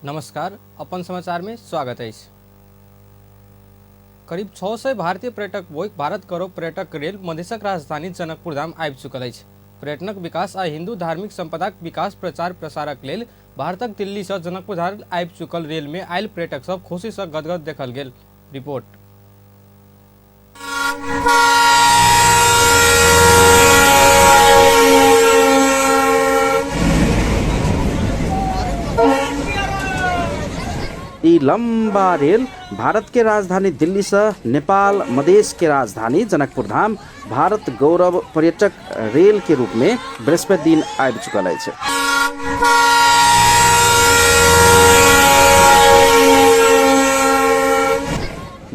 नमस्कार, अपन समाचार में स्वागत अछि। करीब 600 भारतीय पर्यटक बोइक भारत गौरव पर्यटक रेल मधेशक राजधानी जनकपुर धाम आबि चुकल अछि। पर्यटनक विकास आ हिंदू धार्मिक संपदाक विकास प्रचार प्रसारक लेल भारतक दिल्ली सँ जनकपुर धाम आबि चुकल रेल में आयल पर्यटक सब खुशी सँ गदगद देखल गेल। रिपोर्ट। ई लंबा रेल भारत के राजधानी दिल्ली से नेपाल मधेश के राजधानी जनकपुर धाम भारत गौरव पर्यटक रेल के रूप में बृहस्पति दिन आबि चुकल अछि।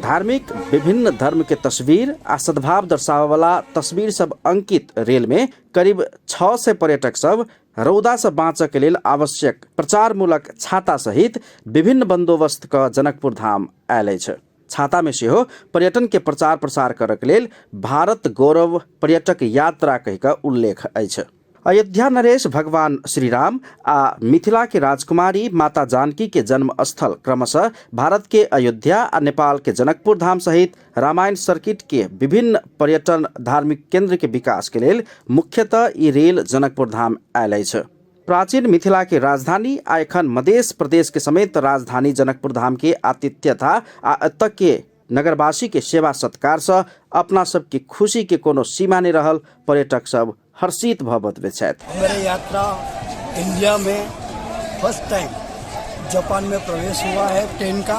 धार्मिक विभिन्न धर्म के तस्वीर आ सद्भाव दर्शावे वाला तस्वीर सब अंकित रेल में करीब 600 पर्यटक सब रौदा से बाँचऽ के लेल आवश्यक प्रचारमूलक छाता सहित विभिन्न बंदोबस्त क जनकपुर धाम आयल अछि। छाता में सेहो पर्यटन के प्रचार प्रसार करऽ के लेल भारत गौरव पर्यटक यात्रा कहि कऽ उल्लेख अछि। अयोध्या नरेश भगवान श्री राम आ मिथिला के राजकुमारी माता जानकी के जन्म स्थल क्रमशः भारत के अयोध्या आ नेपाल के जनकपुर धाम सहित रामायण सर्किट के विभिन्न पर्यटन धार्मिक केंद्र के विकास के लेल मुख्यतः ई रेल जनकपुर धाम आयल अछि। प्राचीन मिथिला के राजधानी आ एखन मधेश प्रदेश के समेत राजधानी जनकपुर धाम के आतिथ्यता आ एतय के नगरवासी के सेवा सत्कार से अपना सबके खुशी के कोनो सीमा नहीं रहल पर्यटक सब हर्षित भ बतबै छथि। हमारे यात्रा इंडिया में फर्स्ट टाइम जापान में प्रवेश हुआ है ट्रेन का,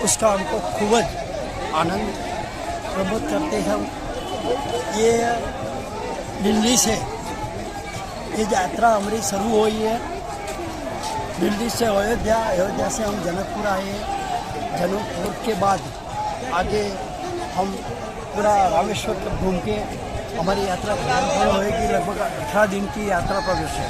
उसका हमको खूब आनंद प्रमोद करते हैं हम। ये दिल्ली से ये यात्रा हमारी शुरू हुई है। दिल्ली से अयोध्या, अयोध्या से हम जनकपुर आए हैं। जनकपुर के बाद आगे हम पूरा रामेश्वर तक घूम के हमारी यात्रा पूर्ण होएगी। लगभग 18 दिन की यात्रा प्रवेश है।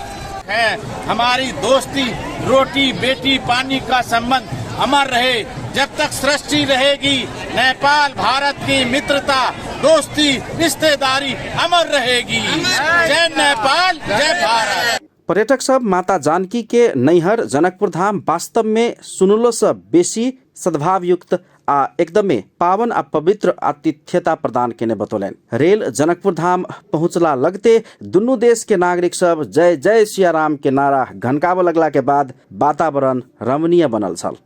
है हमारी दोस्ती, रोटी बेटी पानी का संबंध अमर रहे जब तक सृष्टि रहेगी। नेपाल भारत की मित्रता, दोस्ती, रिश्तेदारी अमर रहेगी। जय नेपाल, जय भारत। पर्यटक सब माता जानकी के नैहर जनकपुर धाम वास्तव में सुनलो से बेसी सद्भावयुक्त आ एकदमे पावन आ पवित्र आतिथ्यता प्रदान केने बतौलनि। रेल जनकपुर धाम पहुँचला लगते दुनू देश के नागरिक सब जय जय सियाराम के नारा घनकाबऽ लगला के बाद वातावरण रमणीय बनल छल।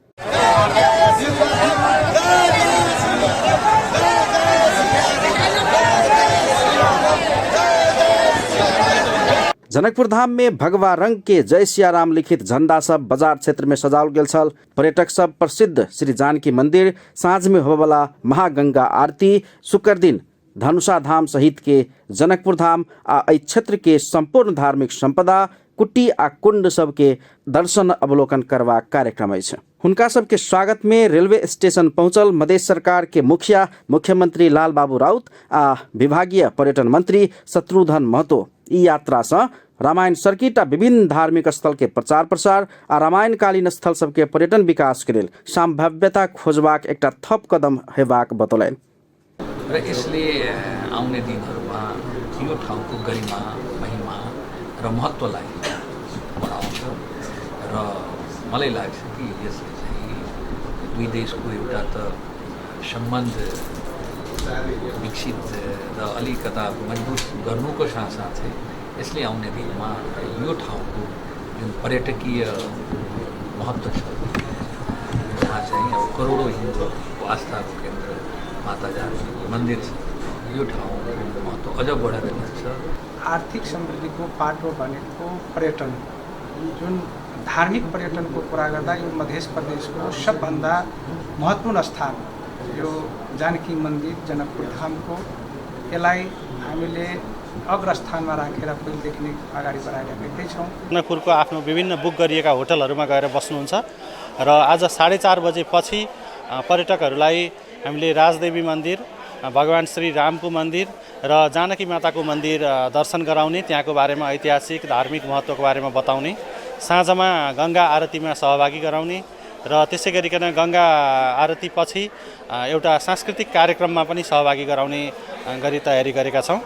जनकपुर धाम में भगवा रंग के जय सियाराम लिखित झंडा सब बाजार क्षेत्र में सजाओल गेल छल। पर्यटक सब प्रसिद्ध श्री जानकी मंदिर, साँझ में होबयवला महागंगा आरती, शुक्र दिन धनुषा धाम सहित के जनकपुर धाम आ एहि क्षेत्र के संपूर्ण धार्मिक संपदा, कुटी आ कुंड सब के दर्शन अवलोकन करबाक कार्यक्रम अछि। हुनका सबके स्वागत में रेलवे स्टेशन पहुंचल मधेश सरकार के मुखिया मुख्यमंत्री लाल बाबू राउत आ विभागीय पर्यटन मंत्री शत्रुघ्न महतो ई यात्रा सँ रामायण सर्किट आ विभिन्न धार्मिक स्थल के प्रचार प्रसार आ रामायणकालीन स्थल सबके पर्यटन विकास के लेल संभाव्यता खोजबाक एकटा थप कदम हेबाक बतौलनि। र यसले आउने दिनहरूमा यो ठाउँको गरिमा, महिमा र महत्त्वलाई बढाउँछ र मलाई लाग्छ कि यसले चाहिँ दुई देशको एउटा त सम्बन्ध विकसित र अलिकता मजबुत गर्नुको साथसाथै यसले आउने दिनमा यो ठाउँको जुन पर्यटकीय महत्त्व छ, जहाँ चाहिँ अब करोडौँ हिन्दूहरूको आस्थाको केन्द्र माता जानकीको मन्दिर छ, यो ठाउँको महत्त्व अझ बढेर जान्छ। आर्थिक समृद्धिको पाटो भनेको पर्यटन, जुन धार्मिक पर्यटनको कुरा गर्दा यो मधेस प्रदेशको सबभन्दा महत्त्वपूर्ण स्थान यो जानकी मन्दिर जनकपुर धामको, यसलाई हामीले अग्रस्थानमा राखेर पहिलेदेखि नै अगाडि बढाइराखेकै छौँ। जनकपुरको आफ्नो विभिन्न बुक गरिएका होटलहरूमा गएर बस्नुहुन्छ र आज 4:30 बजेपछि पर्यटकहरूलाई हामीले राजदेवी मन्दिर, भगवान श्री रामको मन्दिर र जानकी माताको मन्दिर दर्शन गराउने, त्यहाँको बारेमा ऐतिहासिक धार्मिक महत्त्वको बारेमा बताउने, साँझमा गङ्गा आरतीमा सहभागी गराउने र त्यसै गरिकन गङ्गा आरती पछि एउटा सांस्कृतिक कार्यक्रममा पनि सहभागी गराउने गरी तयारी गरेका छौँ।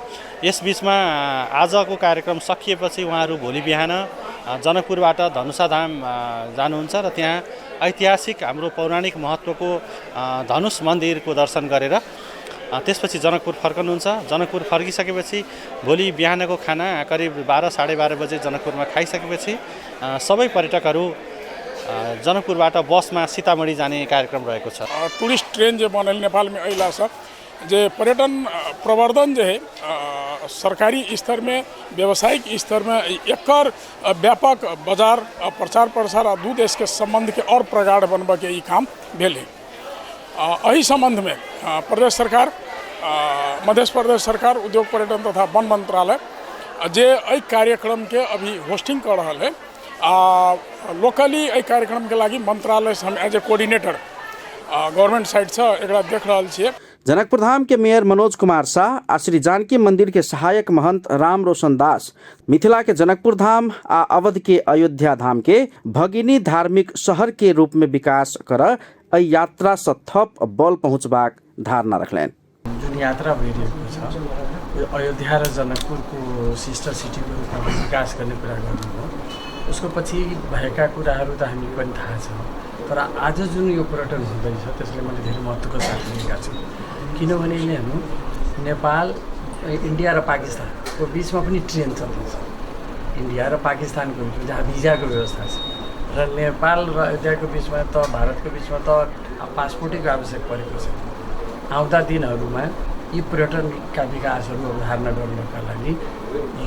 यसबिचमा आजको कार्यक्रम सकिएपछि उहाँहरू भोलि बिहान जनकपुरबाट धनुषाधाम जानुहुन्छ र त्यहाँ ऐतिहासिक हाम्रो पौराणिक महत्त्वको धनुष मन्दिरको दर्शन गरेर त्यसपछि जनकपुर फर्कनुहुन्छ। जनकपुर फर्किसकेपछि भोलि बिहानको खाना करिब 12 12:30 बजे जनकपुरमा खाइसकेपछि सबै पर्यटकहरू जनकपुरबाट बसमा सीतामढ़ी जाने कार्यक्रम रहेको छ। टूरिस्ट ट्रेन जे बनल नेपालमे अयलासँ जे पर्यटन प्रवर्धन जे है सरकारी स्तरमे व्यावसायिक स्तरमे एकर व्यापक बाजार प्रचार प्रसार आ दू देशके सम्बन्धके और प्रगाढ़ बनबऽके ई काम भेल है। एहि सम्बन्धमे प्रदेश सरकार, मध्य प्रदेश सरकार, उद्योग पर्यटन तथा वन मंत्रालय जे एहि कार्यक्रमके अभी होस्टिंग कऽ रहल है आ लोकली एहि कार्यक्रमके लागि मंत्रालय हम एज ए कोऑर्डिनेटर गवर्नमेंट साइडसँ एकरा देख रहल छियै। जनकपुर धाम के मेयर मनोज कुमार शाह आ श्री जानकी मंदिर के सहायक महंत राम रोशन दास मिथिला के जनकपुर धाम आ अवध के अयोध्या धाम के भगिनी धार्मिक शहर के रूप में विकास कर एहि यात्रा से थप बल पहुँचबाक धारणा रखलनि। जुन यात्रा भइरहेको छ यो अयोध्या र जनकपुरको सिस्टर सिटीको रूपमा विकास गर्ने कुरा गर्नु हो, उसको पछि भएका कुराहरू त हामी पनि थाहा छ, तर आज जुन यो पर्यटन हुँदैछ त्यसले मैले धेरै महत्त्वको साथ लिएका छु। किनभने हेर्नु, नेपाल, इन्डिया र पाकिस्तानको बिचमा पनि ट्रेन चल्दैछ, इन्डिया र पाकिस्तानको बिचमा जहाँ भिजाको व्यवस्था छ, र नेपाल र अयोध्याको बिचमा त भारतको बिचमा त पासपोर्टैको आवश्यक परेको छैन। आउँदा दिनहरूमा यी पर्यटनका विकासहरू अवधारणा गर्नका लागि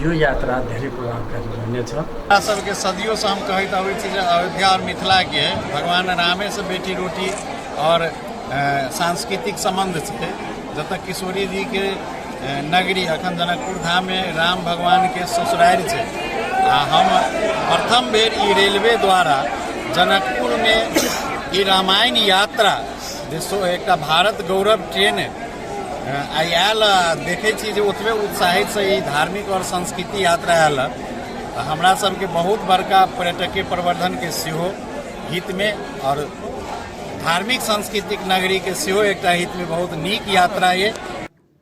यो यात्रा धेरै प्रभावकारी रहनेछ। सबके सदियों से हम कहैत अबै छी जे अयोध्या और मिथिला के भगवान रामे से बेटी रोटी और सांस्कृतिक संबंध छै। जतऽ किशोरी जी के नगरी अखन जनकपुर धाम में राम भगवान के ससुरारि छै आ हम प्रथम बेर ई रेलवे द्वारा जनकपुर में ई रामायण यात्रा जे एकटा भारत गौरव ट्रेन आइ आयल, देखै छी जे ओतबे उत्साहित से ई धार्मिक और सांस्कृतिक यात्रा आयल। हमरा सबके बहुत बड़का पर्यटकीय प्रवर्धन के सेहो हित में और धार्मिक सांस्कृतिक नगरी के सेहो एकटा हित में बहुत नीक यात्रा ये।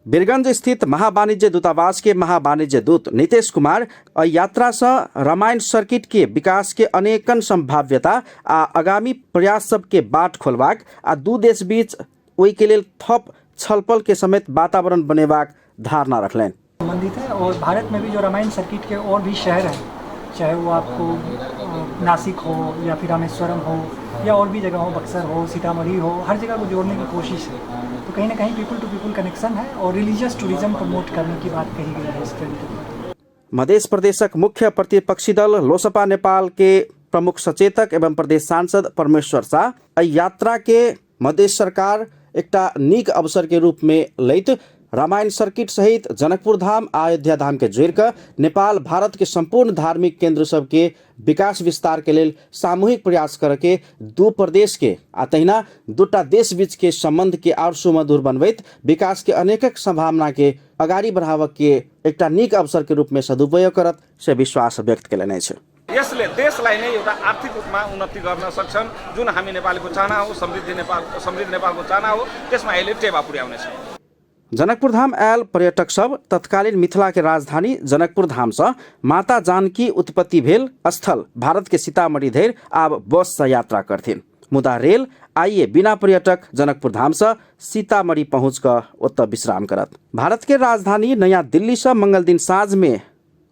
बीरगंज स्थित महावाणिज्य दूतावास के महावाणिज्य दूत नीतीश कुमार यात्रा से रामायण सर्किट के विकास के अनेकन संभाव्यता आ आगामी प्रयास सबके बाट खोलबाक आ दू देश बीच ओहि के लेल थप छलपल के समेत वातावरण बनेबाक धारणा रखलनि। संबंधित है और भारत में भी जो रामायण सर्किट के और भी शहर हैं, चाहे वो आपको नासिक हो या फिर रामेश्वरम हो या और भी जगह हो, बक्सर हो, सीतामढ़ी हो, हर जगह को जोड़ने की कोशिश है। तो कहीं ना कहीं पीपल टू पीपल कनेक्शन है और रिलीजियस टूरिज्म प्रमोट करने की बात कही गई है इस ट्रेन के द्वारा। मध्य प्रदेशक मुख्य प्रतिपक्षी दल लोसपा नेपाल के प्रमुख सचेतक एवं प्रदेश सांसद परमेश्वर शाह एहि यात्रा के मध्य सरकार एकटा नीक अवसर के रूप में लैत रामायण सर्किट सहित जनकपुर धाम आ अयोध्या धाम के जोड़ि कऽ नेपाल भारत के संपूर्ण धार्मिक केंद्र सबके विकास विस्तार के लेल सामूहिक प्रयास करऽ के दू प्रदेश के आ तहिना दूटा देश बीच के संबंध के और सुमधुर बनबैत विकास के अनेकक संभावना के अगाडि बढ़ाबऽ के एकटा नीक अवसर के रूप में सदुपयोग करत से विश्वास व्यक्त केलनि अछि। यसले देशलाई नै एउटा आर्थिक रूपमा उन्नति गर्न सक्छन्, जुन हामी नेपालीको चाहना हो, समृद्ध नेपालको चाहना हो, त्यसमा यसले टेवा पुर्याउनेछ। जनकपुर धाम आयल पर्यटक सब तत्कालीन मिथिला के राजधानी जनकपुर धाम से माता जानकी उत्पत्ति भेल स्थल भारत के सीतामढ़ी धरि आब बस से यात्रा करथिन, मुदा रेल आइए बिना पर्यटक जनकपुर धाम से सीतामढ़ी पहुँच कऽ ओतऽ विश्राम करत। भारत के राजधानी नया दिल्ली से मंगल दिन साँझ में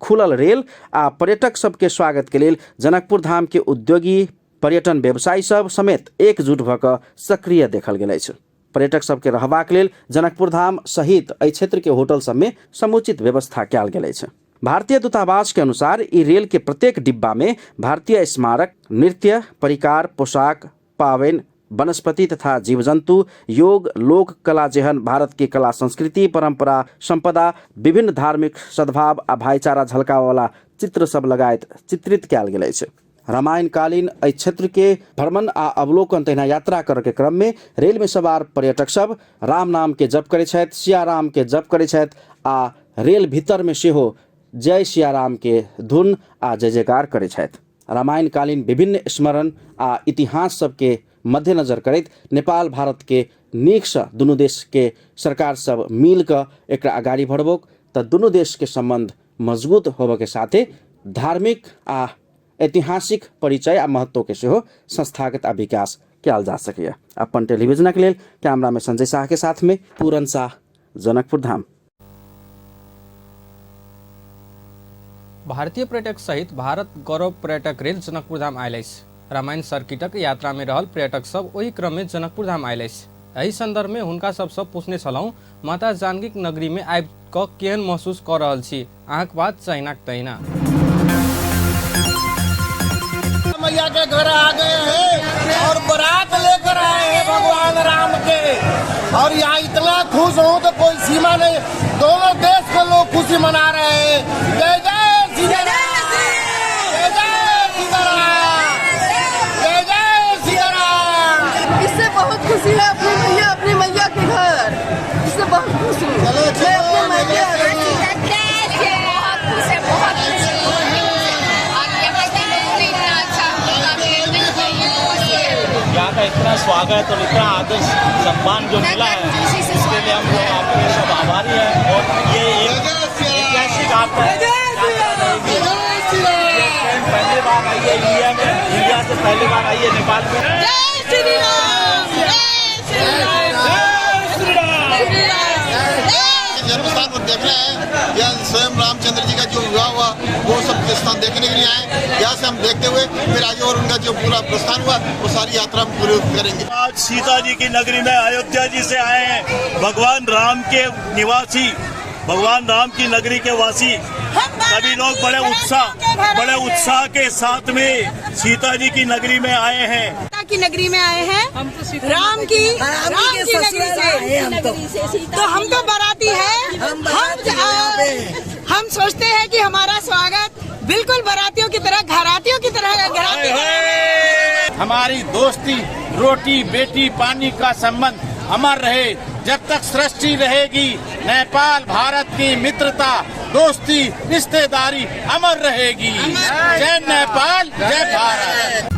खुलल रेल आ पर्यटक सबके स्वागत के लेल जनकपुर धाम के उद्योगी पर्यटन व्यवसायी सब समेत एकजुट भऽ कऽ सक्रिय देखल गेल अछि। पर्यटक सबके रहबाक लेल जनकपुर धाम सहित एहि क्षेत्र के होटल सबमे समुचित व्यवस्था कयल गेल अछि। भारतीय दूतावास के अनुसार ई रेल के प्रत्येक डिब्बा में भारतीय स्मारक, नृत्य, परिकार, पोशाक, पावनि, वनस्पति तथा जीवजन्तु, योग, लोक कला जेहन भारत के कला संस्कृति, परंपरा, संपदा, विभिन्न धार्मिक सद्भाव आ भाईचारा झलकावला चित्र सब लगायत चित्रित कयल गेल अछि। रामायणकालीन एहि क्षेत्र के भ्रमण आ अवलोकन तहिना यात्रा करऽ के क्रम में रेल में सवार पर्यटक सब राम नाम के जप करै छथि, सियाराम के जप करै छथि आ रेल भीतर में सेहो जय सियाराम के धुन आ जय जयकार करै छथि। रामायणकालीन विभिन्न स्मरण आ इतिहास सबके मध्यनजर करैत नेपाल भारत के नीकसँ दुनू देश के सरकार सब मिल कऽ एकरा अगाडि बढ़बोक तऽ दुनू देश के संबंध मजबूत होबऽ के साथे धार्मिक आ ऐतिहासिक परिचय आ महत्वके सेहो संस्थागत आ विकास कयल जा सकैए। अपन टेलीविजनक लेल कैमरामे संजय शाह के साथमे पूरन शाह, जनकपुर धाम। भारतीय पर्यटक सहित भारत गौरव पर्यटक रेल जनकपुर धाम आयल अछि। रामायण सर्किटक यात्रा में रहल पर्यटक सब ओहि क्रम में जनकपुर धाम आयल अछि। एहि संदर्भ में हुनका सबसँ पूछने छलहुँ, माता जानकीक नगरी में आबि कऽ केहन महसूस कऽ रहल छी? अहाँक बात जहिनाक तहिना। मैया के घर आ गए हैं और बारात लेकर आए हैं भगवान राम के, और यहाँ इतना खुश हूँ तो कोई सीमा नहीं। दोनों देश के लोग खुशी मना रहे हैं। जय जय सीताराम, जय जय सीताराम, जय जय सीताराम। इससे बहुत खुशी है, अपनी मैया के घर, इससे बहुत खुश हूँ। चलो, मैं अपने मैया बहुत खुश है, बहुत खुश है। और यहाँ के लोगों ने इतना अच्छा यहाँ का इतना स्वागत और इतना आदर सम्मान जो मिला है, इसके लिए हम लोग आपके सब आभारी हैं। और ये एक ऐतिहासिक आपका ये ट्रेन पहली बार आई है इंडिया में, इंडिया से पहली बार आई है नेपाल में। जय श्री राम, जय श्री राम, जय श्री राम। जन्म स्थान पर देखने आए, यहाँ स्वयं रामचंद्र जी का जो विवाह हुआ वो सब स्थान देखने के लिए आए। यहाँ से हम देखते हुए फिर आगे और उनका जो पूरा प्रस्थान हुआ वो सारी यात्रा हम पूरी करेंगे। आज सीता जी की नगरी में अयोध्या जी से आए हैं, भगवान राम के निवासी, भगवान राम की नगरी के वासी सभी लोग बड़े उत्साह के साथ में सीता जी की नगरी में आए हैं। सीता की नगरी में आए हैं, हम तो राम की नगरी से, तो हम तो बाराती हैं। हम सोचते हैं कि हमारा स्वागत बिल्कुल बारातियों की तरह, घरातियों की तरह, घराती। हमारी दोस्ती रोटी बेटी पानी का संबंध अमर रहे जब तक सृष्टि रहेगी। नेपाल भारत की मित्रता दोस्ती रिश्तेदारी अमर रहेगी। जय नेपाल, जय भारत।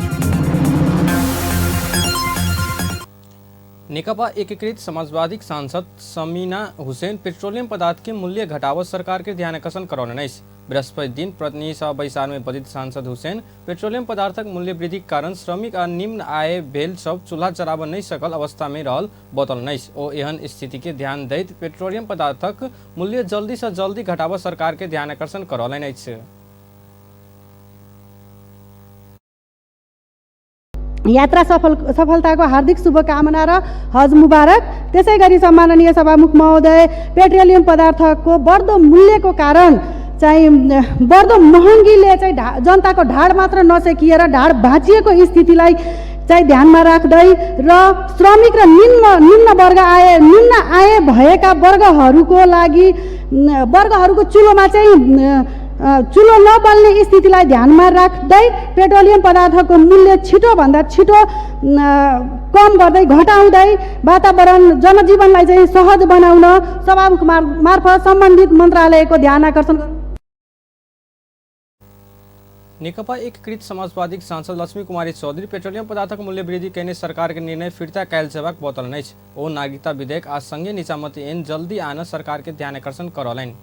नेकपा एकीकृत समाजवादी सांसद समीना हुसैन पेट्रोलियम पदार्थ के मूल्य घटावत सरकार के ध्यानाकर्षण करौलनि अछि। बृहस्पति दिन प्रतिनिधि सभा बैसार में बजित सांसद हुसैन पेट्रोलियम पदार्थक मूल्य वृद्धि के कारण श्रमिक आ निम्न आय भेल सब चूल्हा जराबऽ नहि सकल अवस्था में रहल बतौलनि अछि। ओ एहन स्थिति के ध्यान दैत पेट्रोलियम पदार्थक मूल्य जल्दी से जल्दी घटाबऽ सरकार के ध्यानाकर्षण करौलनि अछि। यात्रा सफलताको हार्दिक शुभकामना र हज मुबारक। त्यसै गरी सम्माननीय सभामुख महोदय, पेट्रोलियम पदार्थको बढ्दो मूल्यको कारण चाहिँ बढ्दो महँगीले चाहिँ जनताको ढाड मात्र नसेकिएर ढाड भाँचिएको स्थितिलाई चाहिँ ध्यानमा राख्दै र श्रमिक र निम्न वर्ग आय निम्न आय भएका वर्गहरूको लागि वर्गहरूको चुलोमा चाहिँ चुलो नबल्ने स्थितिलाई ध्यानमा राख्दै पेट्रोलियम पदार्थको मूल्य छिटोभन्दा छिटो कम गर्दै घटाउँदै वातावरण जनजीवनलाई चाहिँ सहज बनाउन सभामुख मार्फत सम्बन्धित मन्त्रालयको ध्यान आकर्षण। नेकपा एकीकृत समाजवादी सांसद लक्ष्मी कुमारी चौधरी पेट्रोलियम पदार्थक मूल्य वृद्धि कयने सरकार के निर्णय फिर्ता कयल जेबाक बतौलनि अछि। ओ नागरिकता विधेयक आ संघीय निजामती ऐन जल्दी आन सरकार के ध्यानाकर्षण करौलनि।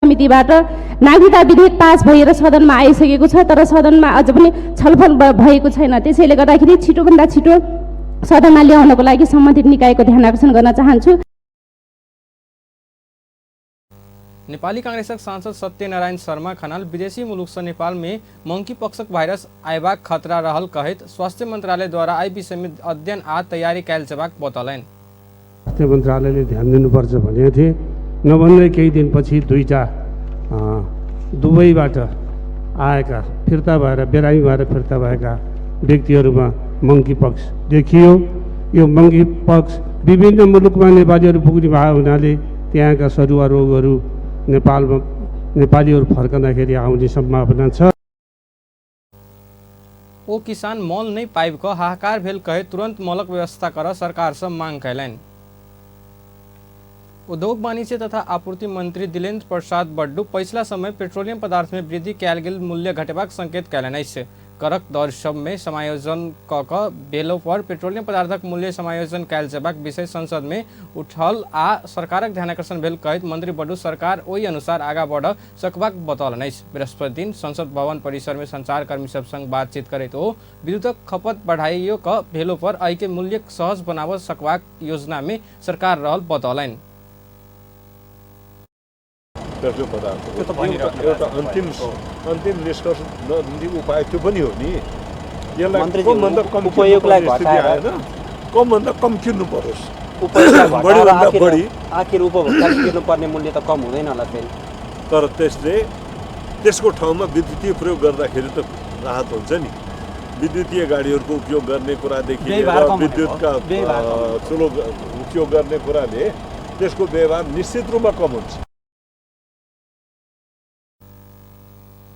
समितिबाट नागरिकता विधेयक पास भएर सदनमा आइसकेको छ, तर सदनमा अझ पनि छलफल भएको छैन। त्यसैले गर्दाखेरि छिटोभन्दा छिटो सदनमा ल्याउनको लागि सम्बन्धित निकायको ध्यान आकर्षण गर्न चाहन्छु। नेपाली कांग्रेसक सांसद सत्यनारायण शर्मा खनाल विदेशी मुलुकसँ नेपाल में मंकी पॉक्सक वायरस अयबाक खतरा रहल कहैत स्वास्थ्य मन्त्रालय द्वारा एहि विषय में अध्ययन आ तैयारी कयल जेबाक बतौलनि। स्वास्थ्य मन्त्रालयले ध्यान दिनुपर्छ भनेको थिए। नभन्दै केही दिनपछि दुईटा दुबईबाट आएका फिर्ता भएर बिरामी भएर फिर्ता भएका व्यक्तिहरूमा मङ्की पक्स देखियो। यो मङ्की पक्स विभिन्न मुलुकमा नेपालीहरू पुग्ने भएको हुनाले त्यहाँका सरुवा रोगहरू नेपालमा नेपालीहरू फर्कँदाखेरि आउने सम्भावना छ। ओ किसान मल नहि पाबि कऽ हाहाकार भेल कहैत तुरंत मलक व्यवस्था करऽ सरकारसँ मांग कयलनि। उद्योग वाणिज्य तथा आपूर्ति मंत्री दिलेन्द्र प्रसाद बड्डू पछिला समय पेट्रोलियम पदार्थ में वृद्धि कयल गेल मूल्य घटेबाक संकेत कयलनि अछि। करक दर सब में समायोजन क क बेलो पर पेट्रोलियम पदार्थक मूल्य समायोजन कयल जेबाक विषय संसद में उठल आ सरकारक ध्यानाकर्षण भेल कहैत मंत्री बडू सरकार ओहि अनुसार आगा बढ़ सकबाक बतौलनि अछि। बृहस्पति दिन संसद भवन परिसर में संचारकर्मी सब संग बातचीत करैत ओ विद्युतक खपत बढ़ाइयो क भेलो पर एहि के मूल्य सहज बनाबऽ सकबाक योजना में सरकार रहल बतौलनि। पेट्रोलियम पदार्थ एउटा अन्तिम अन्तिम निष्कर्ष उपाय त्यो पनि हो नि। यसलाई कमभन्दा कम उपयोगलाई घटाएर कमभन्दा कम किन्नु परोस्, बढीभन्दा बढी। आखिर उपभोक्ताले तिर्नुपर्ने मूल्य त कम हुँदैन होला फेरि। तर त्यसले त्यसको ठाउँमा विद्युतीय प्रयोग गर्दाखेरि त राहत हुन्छ नि। विद्युतीय गाडीहरूको उपयोग गर्ने कुरादेखि लिएर विद्युतका चुलो उपयोग गर्ने कुराले त्यसको व्यवहार निश्चित रूपमा कम हुन्छ।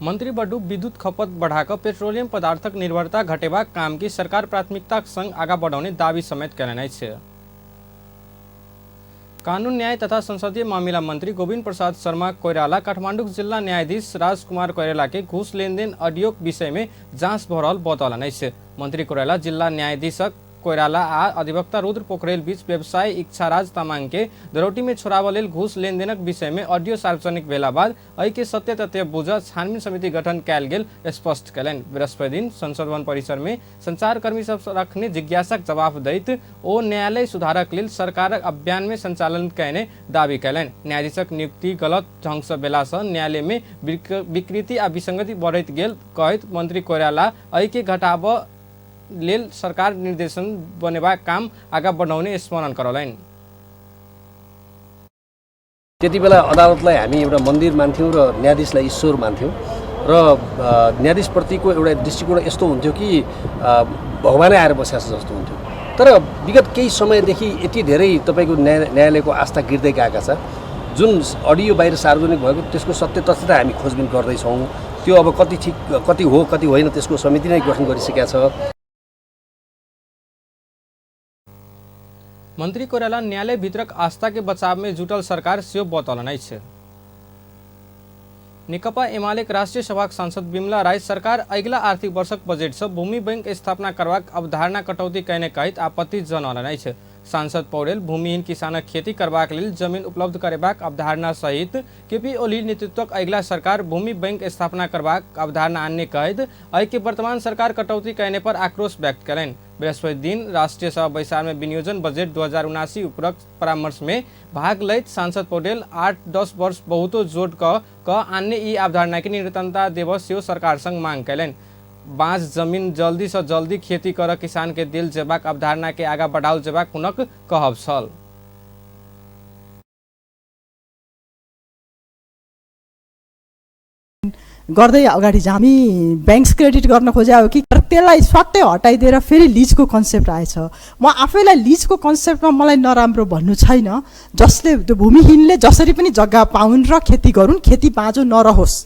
मंत्री बडू विद्युत खपत बढ़ाकर पेट्रोलियम पदार्थक निर्भरता घटेबाक काम की सरकार प्राथमिकताक संग आगा बढ़ाउने दावी समेत कयलनि अछि। कानून न्याय तथा संसदीय मामिला मंत्री गोविंद प्रसाद शर्मा कोइराला काठमांडूक जिल्ला न्यायाधीश राजकुमार कोइराला के घूस लेनदेन ऑडियो विषय में जाँच भऽ रहल बतौलनि अछि। मंत्री कोइराला जिल्ला न्यायाधीशक कोइराला आ अधिवक्ता रुद्र पोखरेल बीच व्यवसायी इच्छाराज तामाङ के दरौटी में छोड़ाबऽ लेल घूस लेनदेनक विषय में ऑडियो सार्वजनिक भेला बाद एहि के सत्य तथ्य बुझ छानबीन समिति गठन कयल गेल स्पष्ट कयलनि। बृहस्पति दिन संसद भवन परिसर में संचारकर्मी सब रखने जिज्ञासाक जवाब दैत ओ न्यायालय सुधारक लेल सरकारक अभियान में संचालन कयने दावी कयलनि। न्यायाधीशक नियुक्ति गलत ढंग से भेला से न्यायालय में विकृति आ विसंगति बढ़ैत गेल कहैत मंत्री कोइराला एहि के घटाबऽ लेल सरकार निर्देशन बनेबाक काम आगा बढाउने स्मरण करौलनि। त्यति बेला अदालतलाई हामी एउटा मन्दिर मान्थ्यौँ र न्यायाधीशलाई ईश्वर मान्थ्यौँ र न्यायाधीशप्रतिको एउटा दृष्टिकोण यस्तो हुन्थ्यो कि भगवानै आएर बसेको छ जस्तो हुन्थ्यो। तर विगत केही समयदेखि यति धेरै तपाईँको न्यायालयको आस्था गिर्दै गएका छ। जुन अडियो बाहिर सार्वजनिक भएको त्यसको सत्य तथ्य त हामी खोजबिन गर्दैछौँ। त्यो अब कति ठिक कति हो कति होइन त्यसको समिति नै गठन गरिसकेका छ। मंत्री कोइराला न्यायालय भित्रक आस्था के बचाव में जुटल सरकार सेहो बतौलनि अछि। नेकपा एमालेक राष्ट्रिय सभाक सांसद विमला राई सरकार अगिला आर्थिक वर्षक बजेट से भूमि बैंक स्थापना करबाक अवधारणा कटौती कयने कहैत आपत्ति जनौलनि अछि। सांसद पौडेल भूमिहीन किसानक खेती करबाक लेल जमीन उपलब्ध करेबाक अवधारणा सहित केपी ओली नेतृत्वक अगिला सरकार भूमि बैंक स्थापना करबाक अवधारणा आनने कहैत एहि के वर्तमान सरकार कटौती कयने पर आक्रोश व्यक्त कयलनि। बृहस्पति दिन राष्ट्रिय सभा बैसार में विनियोजन बजेट 2079 उपरोक्त परामर्श में भाग लैत सांसद पौडेल 8-10 वर्ष बहुतो जोड़ क आनने ई अवधारणा के निरंतरता देबऽ सेहो सरकार संग मांग कयलनि। बाँस जमीन जल्दी से जल्दी खेती कर किसान के देल जेबाक अवधारणा के आगा बढ़ाओल जेबाक हुनक कहब छल। गर्दै अगाडि हामी ब्याङ्क्स क्रेडिट गर्न खोज्या हो कि त्यसलाई स्वात्तै हटाइदिएर फेरि लिजको कन्सेप्ट आएछ। म आफैलाई लिजको कन्सेप्टमा मलाई नराम्रो भन्नु छैन। जसले त्यो भूमिहीनले जसरी पनि जग्गा पाउन् र खेती गरून्, खेती बाँझो नरहोस्,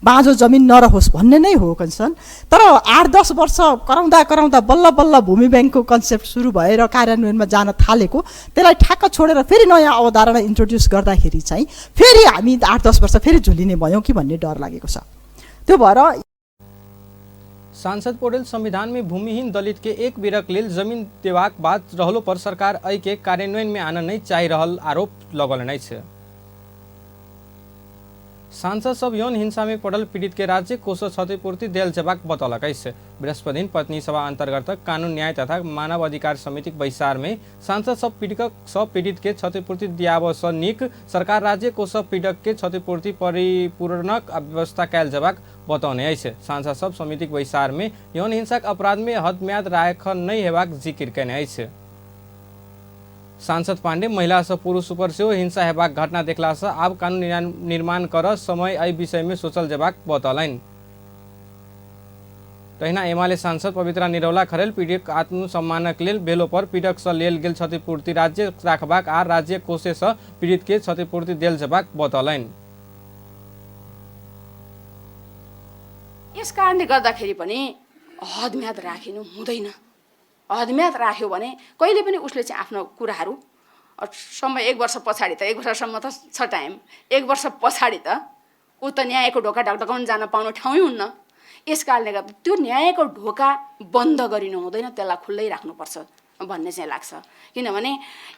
बाँझो जमिन नरहोस् भन्ने नै हो कन्सर्न। तर 8-10 वर्ष कराउँदा कराउँदा बल्ल बल्ल भूमि ब्याङ्कको कन्सेप्ट सुरु भएर कार्यान्वयनमा जान थालेको त्यसलाई ठ्याक्क छोडेर फेरि नयाँ अवधारणा इन्ट्रोड्युस गर्दाखेरि चाहिँ फेरि हामी 8-10 वर्ष फेरि झुलिने भयौँ कि भन्ने डर लागेको छ। त्यो भएर सांसद पौडेल संविधान में भूमिहीन दलित के एक बेरक लेल जमीन देबाक बात रहलो पर सरकार एहि के कार्यान्वयन में आनन नहि चाहि रहल आरोप लगौलनि अछि। सांसद सब यौन हिंसा में पड़ल पीड़ित के राज्य कोष क्षतिपूर्ति देल जेबाक बतौलक अछि। बृहस्पति दिन पत्नी सभा अंतर्गत कानून न्याय तथा मानव अधिकार समितिक बैसार में सांसद सब पीड़ित के क्षतिपूर्ति दियाबऽ सँ नीक सरकार राज्य कोष पीड़क के क्षतिपूर्ति परिपूरणक व्यवस्था कयल जेबाक बतौने अछि। सांसद सब समितिक बैसार में यौन हिंसाक अपराध में हदम्याद राखल नहि हेबाक जिक्र कयने अछि। सांसद पांडे महिला से पुरुष ऊपर सेहो हिंसा हेबाक घटना देखला से आब कानून निर्माण कर समय एहि विषय में सोचल जेबाक बतौलनि। तहिना एमाले सांसद पवित्रा निरौला खरेल पीड़ित आत्मसम्मानक लेल भेलो पर पीड़क से लेल गेल क्षतिपूर्ति राज्य राखबाक आ राज्य कोषे से पीड़ित के क्षतिपूर्ति देल जेबाक बतौलनि। यस कारणले गर्दाखेरि पनि हदम्याद राखिनु हुँदैन। हदम्याद राख्यो भने कहिले पनि उसले चाहिँ आफ्नो कुराहरू समय 1 वर्ष पछाडि त 1 वर्षसम्म त छ टाइम, 1 वर्ष पछाडि त ऊ त न्यायको ढोका ढकढकाउन जान पाउनु ठाउँै हुन्न। यस कारणले गर्दा त्यो न्यायको ढोका बन्द गरिनु हुँदैन, त्यसलाई खुल्लै राख्नुपर्छ भन्ने चाहिँ लाग्छ। किनभने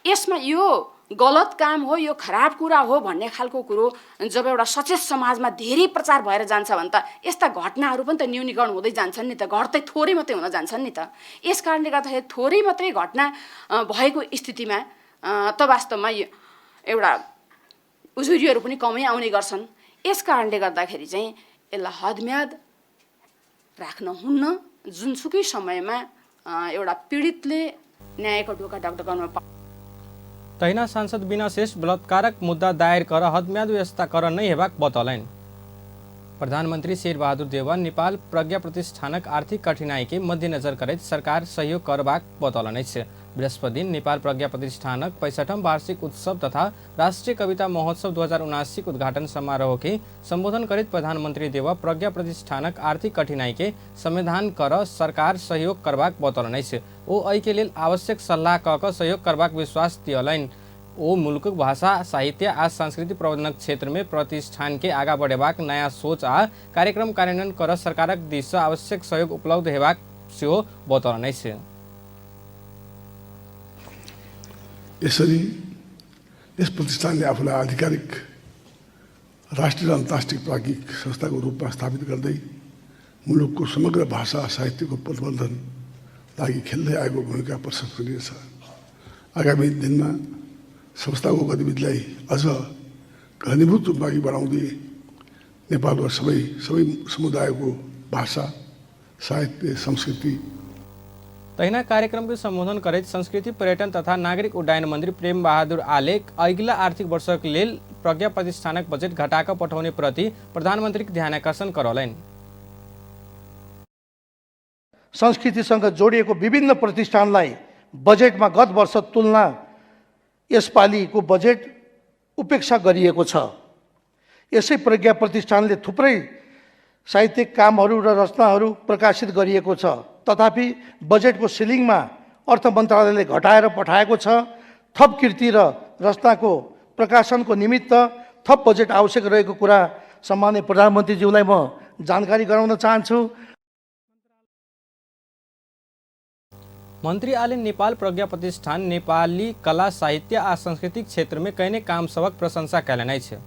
यसमा यो गलत काम हो, यो खराब कुरा हो भन्ने खालको कुरो जब एउटा सचेत समाजमा धेरै प्रचार भएर जान्छ भने त यस्ता घटनाहरू पनि त न्यूनीकरण हुँदै जान्छन् नि त, घट्दै थोरै मात्रै हुन जान्छन् नि त। यस कारणले गर्दाखेरि थोरै मात्रै घटना भएको स्थितिमा त वास्तवमा एउटा उजुरीहरू पनि कमै आउने गर्छन्। यस कारणले गर्दाखेरि चाहिँ यसलाई हदम्याद राख्न हुन्न। जुनसुकै समयमा एउटा पीडितले न्यायको ढोका ढकढकाउन तहिना सांसद बिना श्रेष्ठ बलात्कारक मुद्दा दायर कर हदम्याद व्यवस्था कर नहि हेबाक बतौलनि। प्रधानमंत्री शेरबहादुर देउवा नेपाल प्रज्ञा प्रतिष्ठानक आर्थिक कठिनाई के मध्यनजर करैत सरकार सहयोग करबाक बतौलनि अछि। बृहस्पति दिन नेपाल प्रज्ञा प्रतिष्ठानक 65वां वार्षिक उत्सव तथा राष्ट्रिय कविता महोत्सव 2079 उद्घाटन समारोह के संबोधन करैत प्रधानमंत्री देउवा प्रज्ञा प्रतिष्ठानक आर्थिक कठिनाई के समाधान कर सरकार सहयोग करबाक बतौलनि अछि। ओ एहि के लेल आवश्यक सल्लाह क क सहयोग करबाक विश्वास दियलनि। ओ मुल्कक भाषा, साहित्य आ सांस्कृतिक प्रवर्धनक क्षेत्र में प्रतिष्ठान के आगा बढ़ेबाक नया सोच आ कार्यक्रम कार्यान्वयन कर सरकारक दिस सँ आवश्यक सहयोग उपलब्ध हेबाक सेहो बतौलनि अछि। यसरी यस प्रतिष्ठानले आफूलाई आधिकारिक राष्ट्रिय र अन्तर्राष्ट्रिय प्राज्ञिक संस्थाको रूपमा स्थापित गर्दै मुलुकको समग्र भाषा साहित्यको प्रवर्धन लागि खेल्दै आएको भूमिका प्रशंसनीय छ। आगामी दिनमा संस्थाको गतिविधिलाई अझ घनीभूत रूपमा अघि बढाउँदै नेपालको सबै सबै समुदायको भाषा, साहित्य, संस्कृति। तहिना कार्यक्रम के संबोधन करैत संस्कृति, पर्यटन तथा नागरिक उड्डयन मंत्री प्रेम बहादुर आले अगिला आर्थिक वर्षक लेल प्रज्ञा प्रतिष्ठानक बजेट घटाकऽ पठौने प्रति प्रधानमंत्रीक ध्यानाकर्षण करौलनि। संस्कृतिसँग जोडिएको विभिन्न प्रतिष्ठानलाई बजेटमा गत वर्ष तुलना यसपालिको बजेट उपेक्षा गरिएको छ। यसै प्रज्ञा प्रतिष्ठानले थुप्रै साहित्यिक कामहरू र रचनाहरू प्रकाशित गरिएको छ, तथापि बजेटको सिलिङमा अर्थ मन्त्रालयले घटाएर पठाएको छ। थप कृति र रचनाको प्रकाशनको निमित्त थप बजेट आवश्यक रहेको कुरा सम्माननीय प्रधानमन्त्रीज्यूलाई म जानकारी गराउन चाहन्छु। मंत्री आले नेपाल प्रज्ञा प्रतिष्ठान नेपाली कला, साहित्य आ सांस्कृतिक क्षेत्र में कयने काम सबक प्रशंसा कयलनि अछि।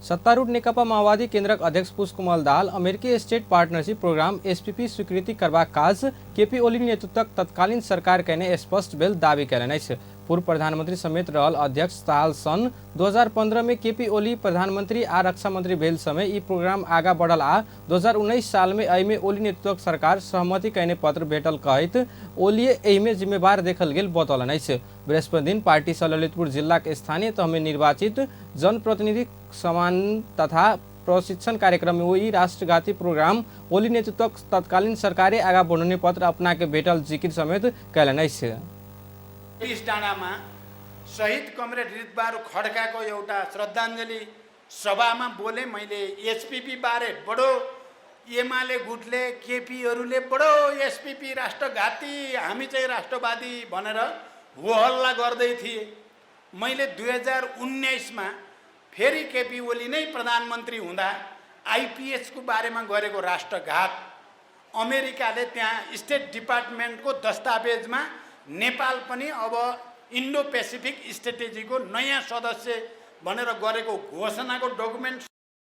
सत्तारूढ़ नेकपा माओवादी केंद्रक अध्यक्ष पुष्पकमल दाहाल अमेरिकी स्टेट पार्टनरशिप प्रोग्राम एसपीपी स्वीकृति करबाक काज केपी ओली नेतृत्वक तत्कालीन सरकार कयने स्पष्ट भेल दावी कयलनि अछि। पूर्व प्रधानमंत्री समेत रहल अध्यक्ष दाहाल सन् 2015 में केपी ओली प्रधानमंत्री आ रक्षा मंत्री भेल समय ई प्रोग्राम आगा बढ़ल आ 2019 साल में एहिमे ओली नेतृत्वक सरकार सहमति कयने पत्र भेटल कहैत ओली एहिमे जिम्मेवार देखल गेल बतौलनि अछि। बृहस्पति दिन पार्टी सँ ललितपुर जिलाक स्थानीय तहमे निर्वाचित जनप्रतिनिधि समान तथा प्रशिक्षण कार्यक्रम में ओ राष्ट्रघाती प्रोग्राम ओली नेतृत्वक तत्कालीन सरकारे आगा बढ़ौने पत्र अपना के भेटल जिकिर समेत कयलनि अछि। डाँडामा शहीद कमरेड रितबहादुर खड्काको एउटा श्रद्धाञ्जली सभामा बोले मैले एसपीपी बारे। बडो एमाले गुटले केपीहरूले बडो एसपीपी राष्ट्रघाती, हामी चाहिँ राष्ट्रवादी भनेर हो हल्ला गर्दै थिए। मैले 2019मा फेरि केपी ओली नै प्रधानमन्त्री हुँदा आइपिएसको बारेमा गरेको राष्ट्रघात अमेरिकाले त्यहाँ स्टेट डिपार्टमेन्टको दस्तावेजमा नेपाल पनि अब इन्डो पेसिफिक स्ट्रेटेजीको नयाँ सदस्य भनेर गरेको घोषणाको डकुमेन्ट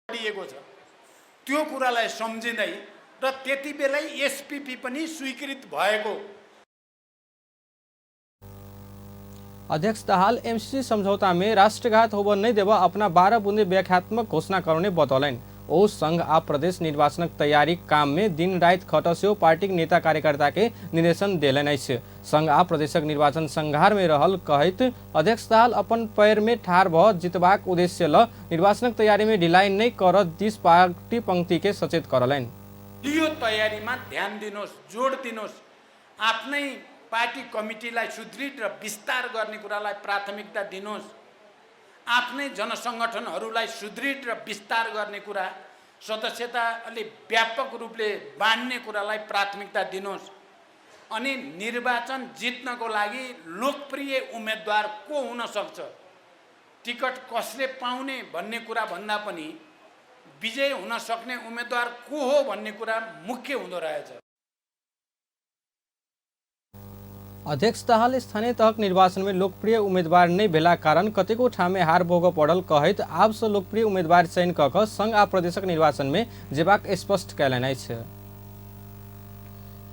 दिएको छ। त्यो कुरालाई सम्झिँदै र त्यति बेलै एसपीपी पनि स्वीकृत भएको अध्यक्ष दाहाल एमसीसी समझौता में राष्ट्रघात होबऽ नहि देबऽ अपना 12 बुंदे व्याख्यात्मक घोषणा करौने बतौलनि। ओ संघ आ प्रदेश निर्वाचनक तैयारी काम में दिन राति खटऽ सेहो पार्टीक नेता कार्यकर्ता के निर्देशन देलनि अछि। संघ आ प्रदेशक निर्वाचन संघार में रहल कहैत अध्यक्ष दाहाल अपन पैर में ठाढ़ भऽ जितबाक उद्देश्य ल निर्वाचनक तैयारी में ढिलाई नहि करऽ दिस पार्टी पंक्ति के सचेत करलनि। यो तयारीमा ध्यान दिनुहोस्, जोड दिनुहोस्, आफ्नै पार्टी कमिटीलाई सुदृढ र विस्तार गर्ने कुरालाई प्राथमिकता दिनुहोस्, आफ्नै जनसङ्गठनहरूलाई सुदृढ र विस्तार गर्ने कुरा, सदस्यता अलि व्यापक रूपले बाँड्ने कुरालाई प्राथमिकता दिनुहोस् अनि निर्वाचन जित्नको लागि लोकप्रिय उम्मेदवार को हुन सक्छ, टिकट कसले पाउने भन्ने कुरा भन्दा पनि विजय हुन सक्ने उम्मेद्वार को हो भन्ने कुरा मुख्य हुँदो रहेछ। अध्यक्ष दाहाल स्थानीय तहक निर्वाचन में लोकप्रिय उम्मीदवार नहीं भेला कारण कतेको ठामे हार भोग पड़ल कहैत आब से लोकप्रिय उम्मीदवार चयन कऽ कऽ संघ आ प्रदेशक निर्वाचन में जेबाक स्पष्ट कयलनि अछि।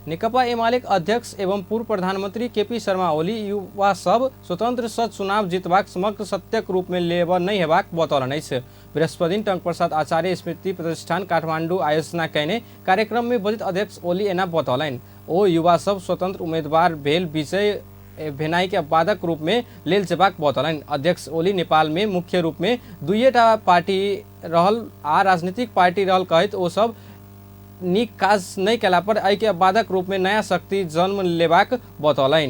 नेकपा एमालेक अध्यक्ष एवं पूर्व प्रधानमंत्री केपी शर्मा ओली युवा सब स्वतंत्र सँ चुनाव जीतबाक समग्र सत्यक रूप में लेब नहि हेबाक बतौलनि अछि। बृहस्पति दिन टंकप्रसाद आचार्य स्मृति प्रतिष्ठान काठमांडू आयोजना कयने कार्यक्रम में बजैत अध्यक्ष ओली एना बतौलनि। ओ युवा सब स्वतंत्र उम्मीदवार भेल विजय भेनाई के अपवादक रूप में लेल जेबाक बतौलनि। अध्यक्ष ओली नेपाल में मुख्य रूप में दुइएटा पार्टी रहल आ राजनीतिक पार्टी रहल कहैत ओ सब नीक काज नहि कयला पर एहि के अपवादक रूप में नया शक्ति जन्म लेबाक बतौलनि।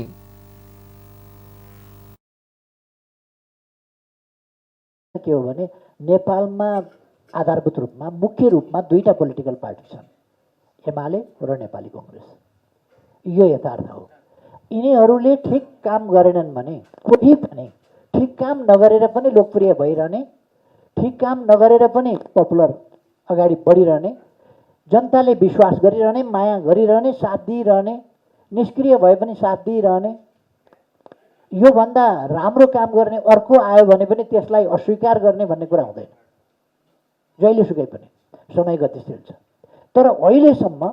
के हो भने नेपालमा आधारभूत रूपमा मुख्य रूपमा दुईटा पोलिटिकल पार्टी छन्, एमाले र नेपाली कङ्ग्रेस। यो यथार्थ हो। यिनीहरूले ठिक काम गरेनन् भने कोही पनि ठिक काम नगरेर पनि लोकप्रिय भइरहने, ठिक काम नगरेर पनि पपुलर अगाडि बढिरहने, जनताले विश्वास गरिरहने, माया गरिरहने, साथ दिइरहने, निष्क्रिय भए पनि साथ दिइरहने, योभन्दा राम्रो काम गर्ने अर्को आयो भने पनि त्यसलाई अस्वीकार गर्ने भन्ने कुरा हुँदैन। जहिलेसुकै पनि समय गतिशील छ। तर अहिलेसम्म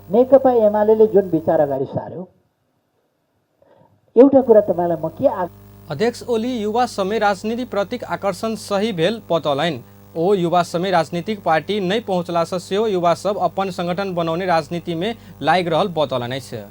नेकपा एमाले जुन विचार अगाडि सार्यो, एउटा कुरा तपाईँलाई म के अध्यक्ष ओली युवा समय राजनीति प्रतिक आकर्षण सही भेल बतौलनि। ओ युवा समय राजनीतिक पार्टी नहि पहुँचला से सेहो युवा सब अपन संगठन बनाउने राजनीति में लागि रहल बतौलनि अछि।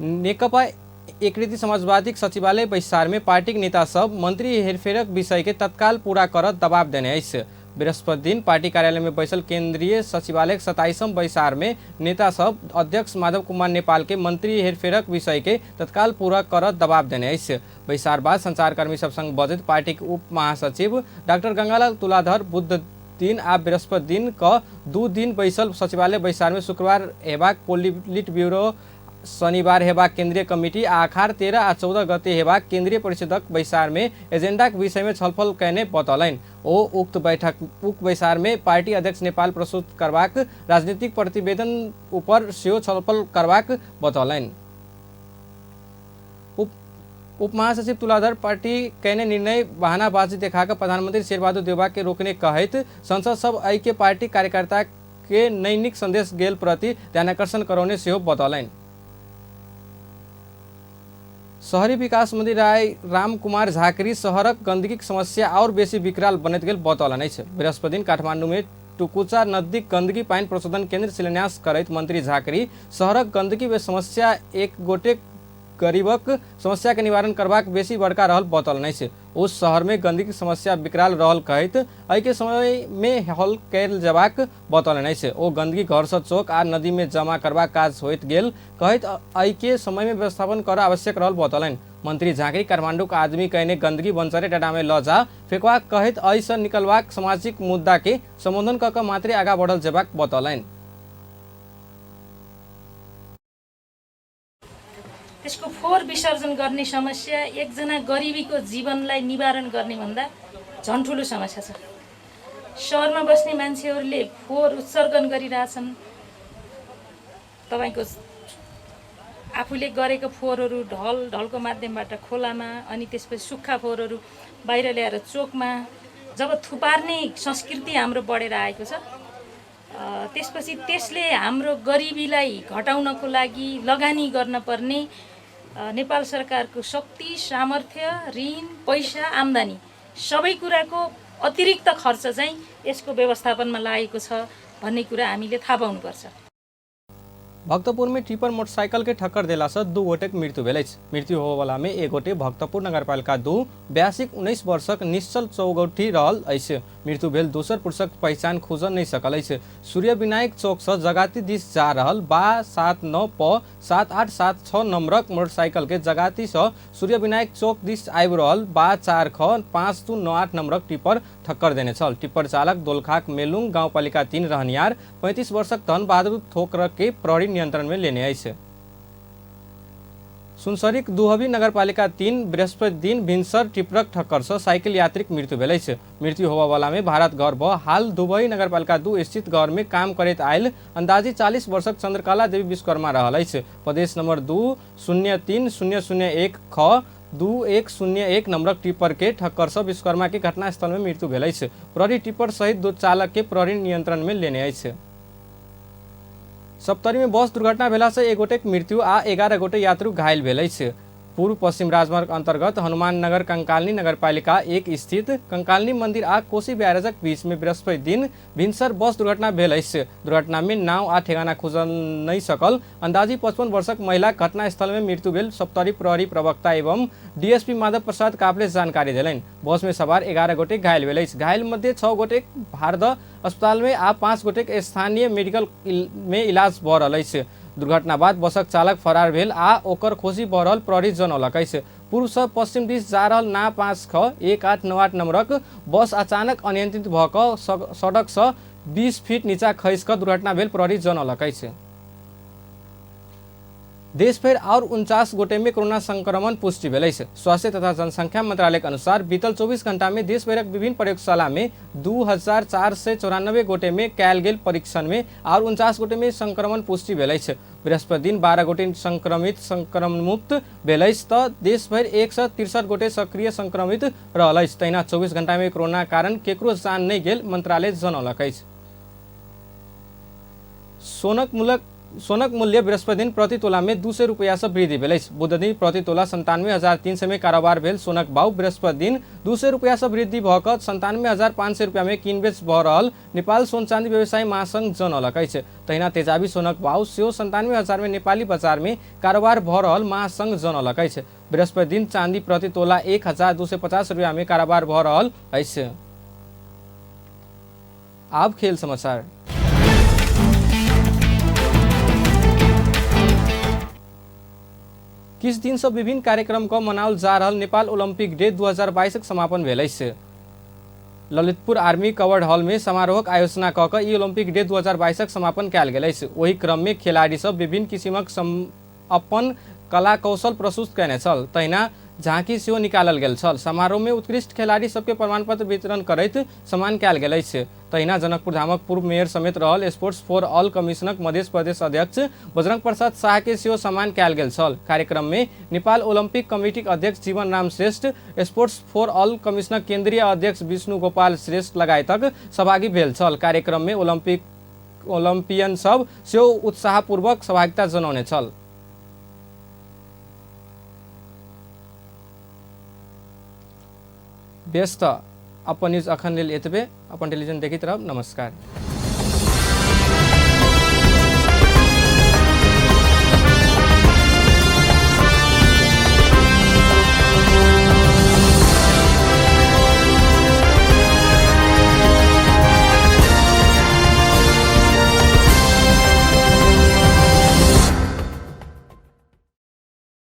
नेकपा एकीकृत समाजवादी सचिवालय बैसार में पार्टीक नेता सब मंत्री हेरफेरक विषय के तत्काल पूरा करत दबाव देने अछि। बृहस्पति दिन पार्टी कार्यालय में बैसल केंद्रीय सचिवालय 27वां बैसार में नेता सब अध्यक्ष माधव कुमार नेपाल के मंत्री हेरफेरक विषय के तत्काल पूरा करत दबाव देने अछि। बैसार बाद संचारकर्मी सब संग बजैत पार्टी के उप महासचिव डाक्टर गंगालाल तुलाधर बुध दिन आ बृहस्पति दिन क 2 दिन बैसल सचिवालय बैसार में शुक्रवार हेबाक पोलिट ब्यूरो, शनिवार हेबाक केंद्रीय कमिटी आ अखार 13 आ 14 गते हेबाक केंद्रीय परिषदक बैसार में एजेंडाक विषय में छलफल कयने बतौलनि। ओ उक्त बैसार में पार्टी अध्यक्ष नेपाल प्रस्तुत करबाक राजनीतिक प्रतिवेदन ऊपर सेहो छलफल करबाक बतौलनि। उप महासचिव तुलाधर पार्टी कयने निर्णय बहानाबाजी देखाकर प्रधानमंत्री शेरबहादुर देउवा के रोकने कहैत संसद सब एहि के पार्टी कार्यकर्ता के नैनिक संदेश गेल प्रति ध्यानाकर्षण करौने सेहो बतौलनि। शहरी विकास मंत्री राय राम कुमार झाकरी शहरक गंदगीक समस्या और बेसी विकराल बनैत गेल बतौलनि अछि। बृहस्पति दिन काठमांडू में टुकुचा नदीक गंदगी पानि प्रशोधन केंद्र शिलान्यास करैत मंत्री झाकरी शहरक गंदगी व समस्या एक गोटे गरीबक समस्या के निवारण करबाक बेसी बड़का रहल बतौलनि अछि। ओ शहर में गंदगी समस्या विकराल रहल कहैत एहि के समय में हल कयल जेबाक बतौलनि अछि। ओ गंदगी घर से चौक आ नदी में जमा करबाक काज होइत गेल कहैत एहि के समय में व्यवस्थापन कर आवश्यक रहल बतौलनि। मंत्री झाँक्री काठमांडूक आदमी कयने गंदगी बंचरे डाँडा में ल जा फेकबाक कहैत एहि से निकलबाक सामाजिक मुद्दा के संबोधन कऽ कऽ मात्रे आगा बढ़ल जेबाक बतौलनि। त्यसको फोहोर विसर्जन गर्ने समस्या एकजना गरिबीको जीवनलाई निवारण गर्ने भन्दा झन् ठुलो समस्या छ। सहरमा बस्ने मान्छेहरूले फोहोर उत्सर्जन गरिरहेछन्। तपाईँको आफूले गरेको फोहोरहरू ढल ढलको माध्यमबाट खोलामा अनि त्यसपछि सुक्खा फोहोरहरू बाहिर ल्याएर चोकमा जब थुपार्ने संस्कृति हाम्रो बढेर आएको छ, त्यसपछि त्यसले हाम्रो गरिबीलाई घटाउनको लागि लगानी गर्न पर्ने नेपाल सरकारको शक्ति, सामर्थ्य, ऋण, पैसा, आम्दानी सबै कुराको अतिरिक्त खर्च चाहिँ यसको व्यवस्थापनमा लागेको छ भन्ने कुरा हामीले थाहा पाउनुपर्छ। भक्तपुर में टिपर मोटरसाइकिल के ठक्कर देला से 2 गोटे के मृत्यु भेल अछि। मृत्यु होबयवला में एक गोटे भक्तपुर नगरपालिका 2 82 19 वर्षक निश्चल चौगौठी रहल अछि। मृत्यु भेल दोसर पुरुषक पहचान खुजल नहीं सकल अछि। सूर्य विनायक चौक से जगाती दिस जा रहल बा 7 9 प 7 8 7 6 नंबरक मोटरसाइकिल के जगाती से सूर्य विनायक चौक दिस आबि रहल बा 4 ख 5 2 9 8 नंबरक टिपर ठक्कर देने छल। टिपर चालक दोलखाक मेलुङ गाउँपालिका 3 रहनियार 35 वर्षक धन बहादुर थोकर के प्रहरी नियंत्रण में लेने अछि। सुनसरीक दुहबी नगरपालिका 3 बृहस्पति दिन भिनसर टिपरक ठक्करसँ साइकिल यात्रीक मृत्यु भेल अछि। मृत्यु होबयवलामे भारत घर भ हाल दुबई नगरपालिका 2 स्थित घरमे काम करैत आयल अंदाजी 40 वर्षक चंद्रकला देवी विश्वकर्मा रहल अछि। प्रदेश नंबर 2 03 001 ख 2101 नंबरक टिपर के ठक्करसँ विश्वकर्मा के घटनास्थल में मृत्यु भेल अछि। प्रहरी टिपर सहित 2 चालक के प्रहरी नियंत्रण में लेने अछि। सप्तरी में बस दुर्घटना भेलासँ 1 गोटेक मृत्यु आ 11 गोटे यात्रु घायल भेल अछि। पूर्व पश्चिम राजमार्ग अंतर्गत हनुमाननगर कंकालनी नगरपालिका 1 स्थित कंकालनी मंदिर आ कोशी बैराजक बीच में बृहस्पति दिन भिनसर बस दुर्घटना भेल अछि। दुर्घटना में नाव आ ठेगाना खुजल नहीं सकल अंदाजी 55 वर्षक महिला घटनास्थल में मृत्यु भेल सप्तरी प्रहरी प्रवक्ता एवं डीएसपी माधव प्रसाद काफले जानकारी देलनि। बस में सवार 11 गोटे घायल भेल अछि। घायल मध्ये 6 गोटे भारदह अस्पताल में आ 5 गोटे स्थानीय मेडिकल में इलाज भऽ रहल अछि। दुर्घटना बाद बसक चालक फरार भेल आ ओकर खोजी भऽ रहल प्रहरी जनौलक अछि। पूर्वसँ पश्चिम दिस जा रहल ना 5 ख 1898 नंबरक बस अचानक अनियंत्रित भऽ कऽ सड़कसँ 20 फीट नीचा खसि कऽ दुर्घटना भेल प्रहरी जनौलक अछि। देशभरि और 49 गोटे में कोरोना संक्रमण पुष्टि भेल अछि। स्वास्थ्य तथा जनसंख्या मंत्रालय के अनुसार बीतल 24 घंटा में देशभरिक विभिन्न प्रयोगशाला में 2494 गोटे में कयल गेल परीक्षण में और 49 गोटे में संक्रमण पुष्टि भेल अछि। बृहस्पति दिन 12 गोटे संक्रमित संक्रमणमुक्त भेल अछि तऽ देशभरि 163 गोटे सक्रिय संक्रमित रहल अछि। तहिना 24 घंटा में कोरोना कारण केकरो जान नहि गेल मंत्रालय जनौलक अछि। सोनक मूल्य बृहस्पति दिन प्रति तोला में 200 रुपया से वृद्धि भेल अछि। बुध दिन प्रति तोला 97,300 में कारोबार भेल सोनक भाव बृहस्पति दिन 200 रुपया से वृद्धि भऽ कऽ 97,500 रुपया में किनबेच भऽ रहल नेपाल सोन चाँदी व्यवसायी महासंघ जनौलक अछि। तहिना तेजाबी सोनक भाव सेहो 97,000 में नेपाली बजार में कारोबार भऽ रहल महासंघ जनौलक अछि। बृहस्पति दिन चाँदी प्रति तोला 1,250 रुपया में कारोबार भऽ रहल अछि। आब खेल समाचार। किछु दिनसँ विभिन्न कार्यक्रम क मनाओल जा रहल नेपाल ओलंपिक डे 2022 के समापन भेल अछि। ललितपुर आर्मी कवर्ड हॉल में समारोहक आयोजना कऽ कऽ ई ओलंपिक डे 2022 के समापन कयल गेल अछि। ओहि क्रम में खेलाड़ी सब विभिन्न किसिमक अपन कला कौशल प्रस्तुत कयने छल। तहिना झांकी सेहो निकालल गेल छल। समारोह में उत्कृष्ट खेलाड़ी सबके प्रमाणपत्र वितरण करैत सम्मान कयल गेल अछि। तहिना जनकपुर धामक पूर्व मेयर समेत रहल sports for all कमीशनक Madhya Pradesh अध्यक्ष बजरंग प्रसाद शाह के सेहो सम्मान कयल गेल छल। कार्यक्रम में नेपाल ओलंपिक कमिटीक अध्यक्ष Jeevan Ram Shrestha, sports for all कमीशनक केंद्रीय अध्यक्ष विष्णु गोपाल श्रेष्ठ लगायतक सहभागी भेल छल। कार्यक्रम में ओलंपियन सब सेहो उत्साहपूर्वक सहभागिता जनौने छल। व्यस्त अपन न्यूज अखन लेल एतबे। अपन टेलीविजन देखैत रहब। नमस्कार।